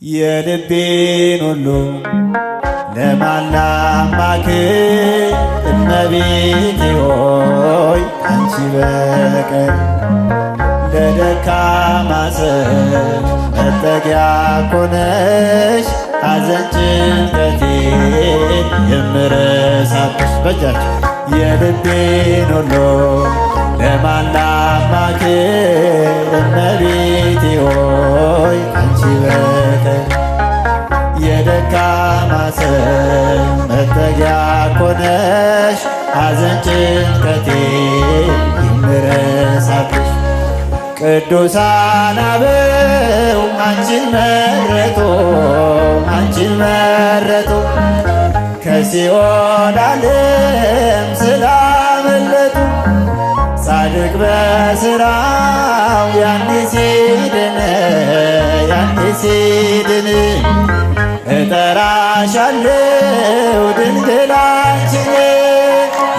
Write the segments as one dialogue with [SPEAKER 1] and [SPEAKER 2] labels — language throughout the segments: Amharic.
[SPEAKER 1] የልቤን ሁሉ ለማን ላማክር? እመቤቴ ሆይ አንቺ በቀር። ለደካማ ሰው መጠጊያ እኮ ነሽ፣ ሐዘን ጭንቀቴን የምረሳብሽ። በእጃችሁ የልቤን ሁሉ ለማን ላማክር? እመቤቴ ሆይ አንቺ በቀር። የደካማ ሰው መጠጊያ እኮ ነሽ፣ ሐዘን ጭንቀቴን የምረሳብሽ። ቅዱሳን አበው አንቺን መረጡ፣ አንቺን መረጡ፣ ከሲኦል ዓለም ስላመለጡ። ጻድቅ በስራው ያኔ ሲድን፣ ያኔ ሲድን፣ እጠራሻለሁ ድንግል አንቺን።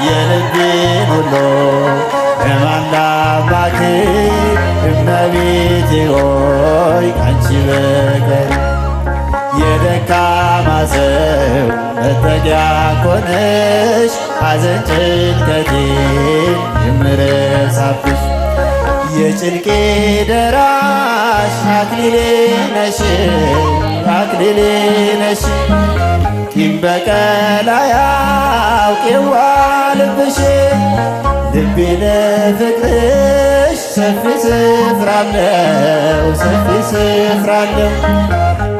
[SPEAKER 1] የልቤን ሁሉ ለማን ላማክር? እመቤቴ ሆይ ካንቺ በቀር። የደካማ ሰው መጠጊያ እኮ ነሽ፣ ሐዘን ጭንቀቴን የምረሳብሽ። የጭንቄ ደራሽ አክሊሌ ነሽ፣ አክሊሌ ነሽ። ቂም በቀል አያውቅ የዋልብሽ። ልቤ ለፍቅርሽ ሰፊ ስፍራ አለው፣ ሰፊ ስፍራ አለው።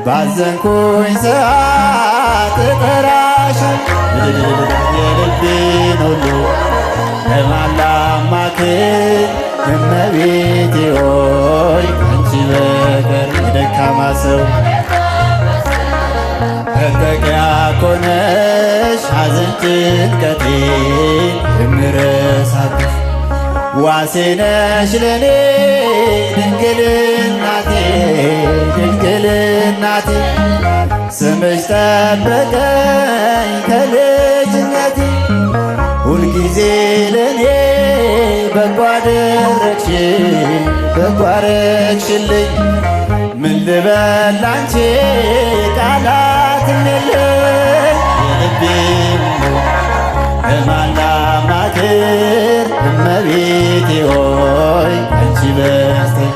[SPEAKER 1] ባዘንኩኝ ሰዓት እጠራሻለሁ። የልቤን ሁሉ ለማን ላማክር? እመቤቴ ሆይ ካንቺ በቀር። የደካማ ሰው መጠጊያ እኮ ነሽ፣ ሐዘን ጭንቀቴን የምረሳብሽ። ዋሴ ነሽ ለኔ ድንግል እናቴ፣ ድንግል እናቴ። ስምሽ ጠበቀኝ ከልጅነቴ። ሁልጊዜ ለኔ በጎ አደረግሽ፣ በጎ አደረግሽልኝ። ምን ልበል ላንቺ? ቃላትም የለኝ። የልቤን ሁሉ ለማን ላማክር? እመቤቴ ሆይ አንቺ በስተቀር።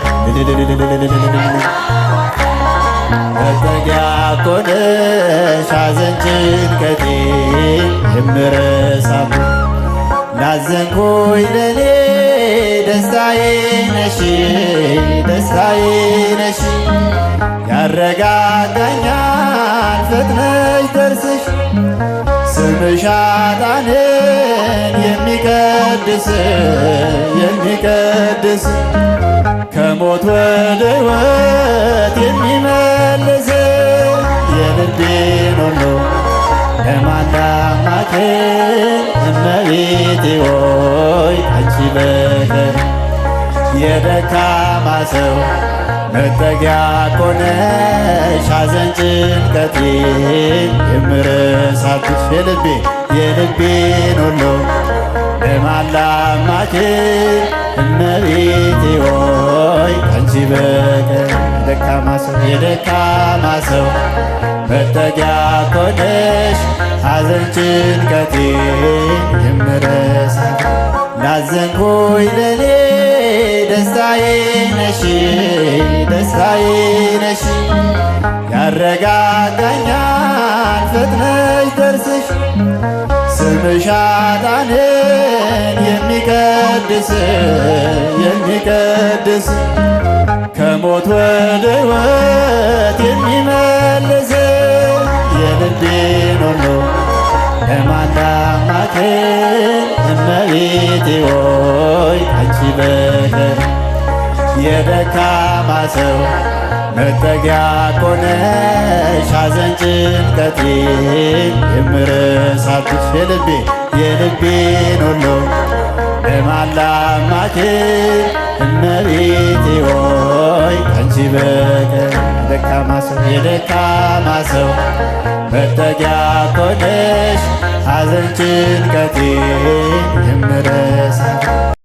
[SPEAKER 1] መጠጊያ እኮ ነሽ፣ ሐዘን ጭንቀቴን የምረሳብሽ። ላዘንኩኝ ለኔ ደስታዬ ነሽ፣ ደስታዬ ነሽ። ያረጋጋኛል ፈጥነሽ ደርስሽ። ስምሽ ኃጥአንን የሚቀድስ፣ የሚቀድስ፣ ከሞት ወደ ሕይወት የሚመልስ። የልቤን ሁሉ ለማን ላማክር? እመቤቴ ሆይ አንቺ በቀር። የደካማ ሰው መጠጊያ እኮ ነሽ፣ ሐዘን ጭንቀቴን የምረሳብሽ። የልቤን ሁሉ ለማን ላማክር? እመቤቴ ሆይ አንቺ በቀር። የደካማ ሰው፣ የደካማ ሰው መጠጊያ እኮ ነሽ፣ ሐዘን ጭንቀቴን የምረሳ። ላዘንኩኝ ለኔ ደስታዬ ነሽ፣ ደስታዬ ነሽ። ያረጋጋኛል ፈጥነሽ ደርስሽ። ስምሽ ኃጥአንን የሚቀድስ፣ የሚቀድስ፣ ከሞት ወደ ሕይወት የሚመልስ። የልቤን ሁሉ ለማን ላማክር? እመቤቴ ሆይ አንቺ በቀር። የደካማ ሰው መጠጊያ እኮ ነሽ፣ ሐዘን ጭንቀቴን የምረሳብሽ። የልቤን ሁሉ ለማን ላማክር? እመቤቴ ሆይ አንቺ በቀር። የደካማ ሰው፣ የደካማ ሰው መጠጊያ እኮ ነሽ፣ ሐዘን ጭንቀቴን የምረሳብሽ።